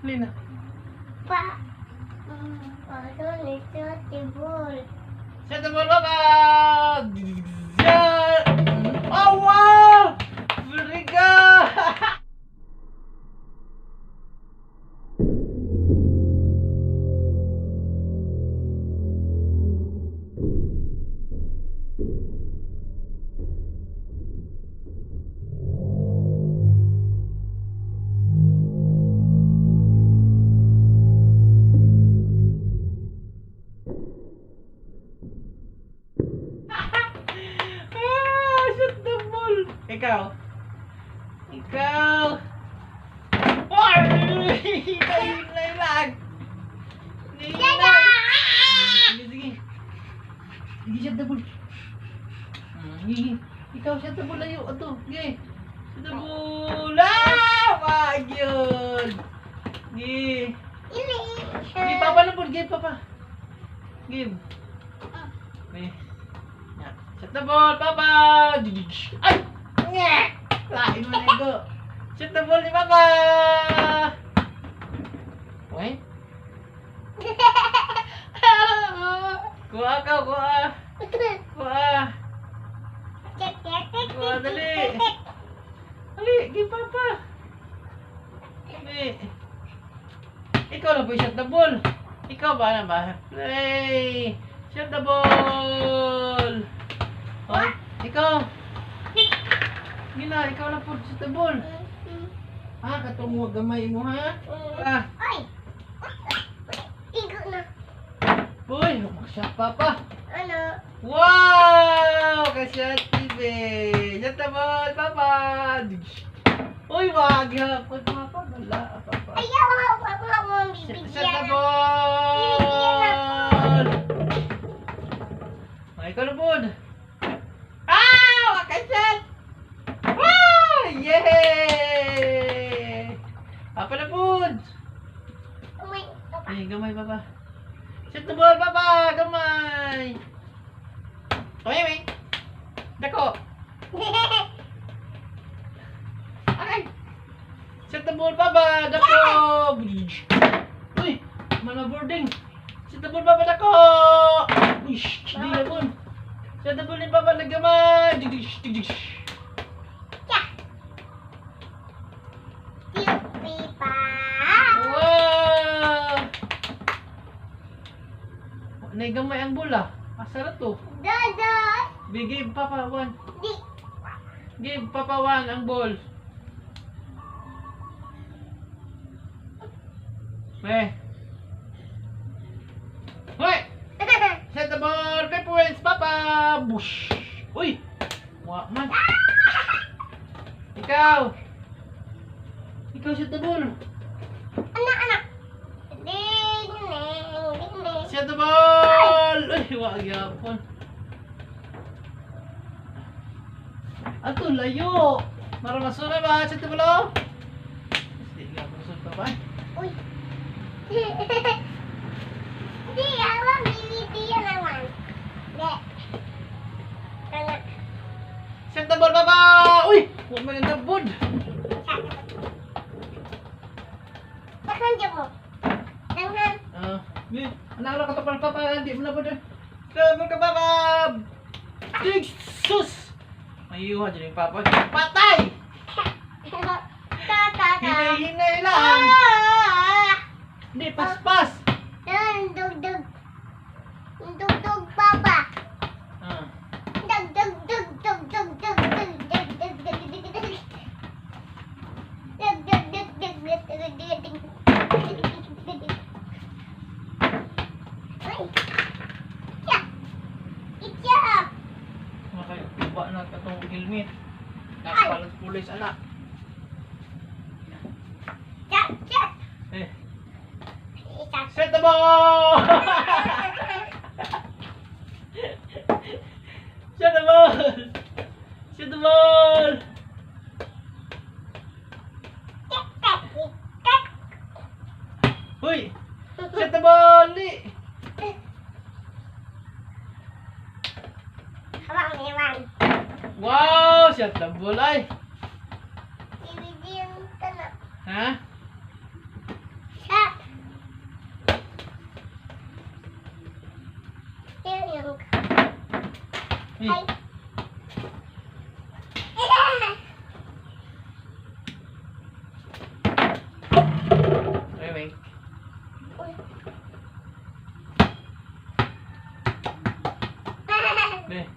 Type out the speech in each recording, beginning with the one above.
Dali na. Pa. Paso nito tibol. Set the ball, Papa! Yeah! Oh, wow! Very good! Ah, shoot the ball! Ikaw. Ikaw. Ay! Hinay lang. Hinay. Sige, sige. Sige, shoot the ball. Sige. Ikaw, shoot the ball. Layo. Ato. Sige. Shoot the ball. Ah! Wag yun. Sige. Ili. Sige, Papa na ball. Give, Papa. Give. Okay. Ya. Shoot the ball, Papa! Ay! Nye! Lain mo na ko. Shoot the ball ni Papa! Okay? Kuha ka, kuha. Kuha. Kuha, dali. Dali, give Papa. Dali. Ikaw na po shoot the ball. Ikaw ba na ba? Play! Shoot the ball! Oh, ikaw. Gina, ikaw na po shoot the ball. Ah, katong mo gamay mo ha? Ah, Ay! Igo na. Uy, umakshot Papa. Ano? Wow! Ka-shot TV! Shoot the ball, Papa! Uy, wag hapon, Papa. Wala, Papa. Ayaw, ako mo Shoot the bibigyan. Ball! Ay, ikaw na po. Ah! Makashot! Wow! Yay! Papa na po. Umay, papa. Ay, gamay, Papa. Shoot the ball, Papa! Gamay! Kamay, may. Dako! Aray! Shoot the ball, Papa! Dako! Uy! Mana boarding! Shoot the ball, Papa! Dako! Uy! Di na ball! Shoot the ball ni Papa! Naggamay! Ya. Pipa. Wow! Naigamay ang bola. Asa na to? Dada. Give Papa one. Di. Give Papa one ang ball. We. Hoy! Set the ball! 3 points, Papa! Bush! Uy! Wa man. Ikaw! Ikaw, shoot the ball. Ano, ano? Ding, ding, ding, ding. Shoot the ball! Uy, wa gyapon. Ato layo. Mara masura ba? Shoot the ball, oh. Hindi gyapon sud Papa. Uy. Di, ako bibigyan naman. Di. Ano? Shoot the ball, Papa! Uy! Wa man ang nabod. Tahan dyan mo. Tahan. Ah, uh, anak ka to Papa, hindi mo nabod. Eh. Shoot the ball ka, Papa! Jesus! Mayuha dyan yung Papa. Patay! Ta, ta, ta. Hinay-hinay lang. Ah! Hindi, paspas. Dun, dug, dug. Dug, dug, Papa. Ah. Dug, dug, dug, dug, dug, dug, dug, dug, dug, dug, dug, dug. Dug, dug, dug, dug, dug, dug, dug, dug. Dug, dug. Uy. Ya. Itya. Makaiba na katong helmet. Nakapalag pulis, anak. Ya, ya. Eh. Isa. Set the ball! Set the ball! Set the ball! Uy! Set the ball! Li! Habang iwan. Wow! Set the ball ay! Bibigyan ka na. Ha? Hey. Ay. Wait, wait. Be.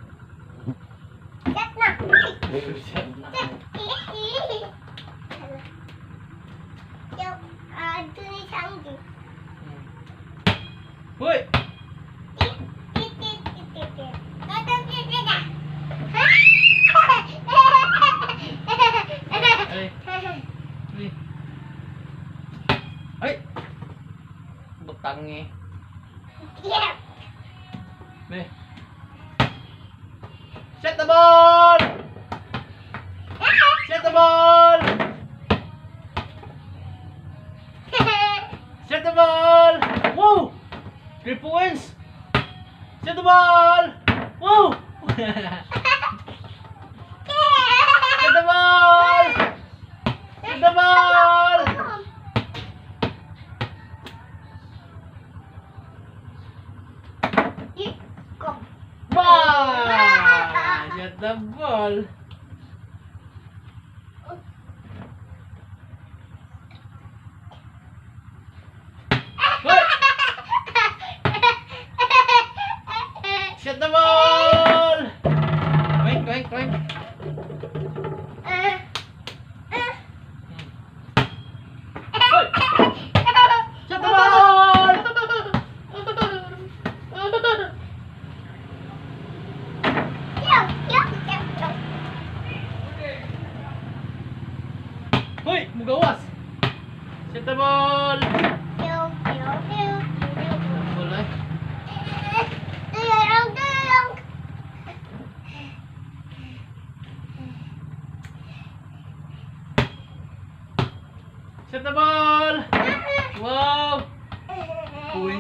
Cut na. Shit na. Hoy! Ay. Ay. Ay! Butang eh. Be. Set the ball! Set the ball! Set the ball! Whoa! 3 points! Set the ball! Whoa! Set the ball! Set the ball! Bah! Set the ball! Hoy! Set the ball! Wait, wait, wait. Hoy! Set the ball! Hoy! Mugawas! Set the ball! Ball eh. Set the ball! Wow! Uy.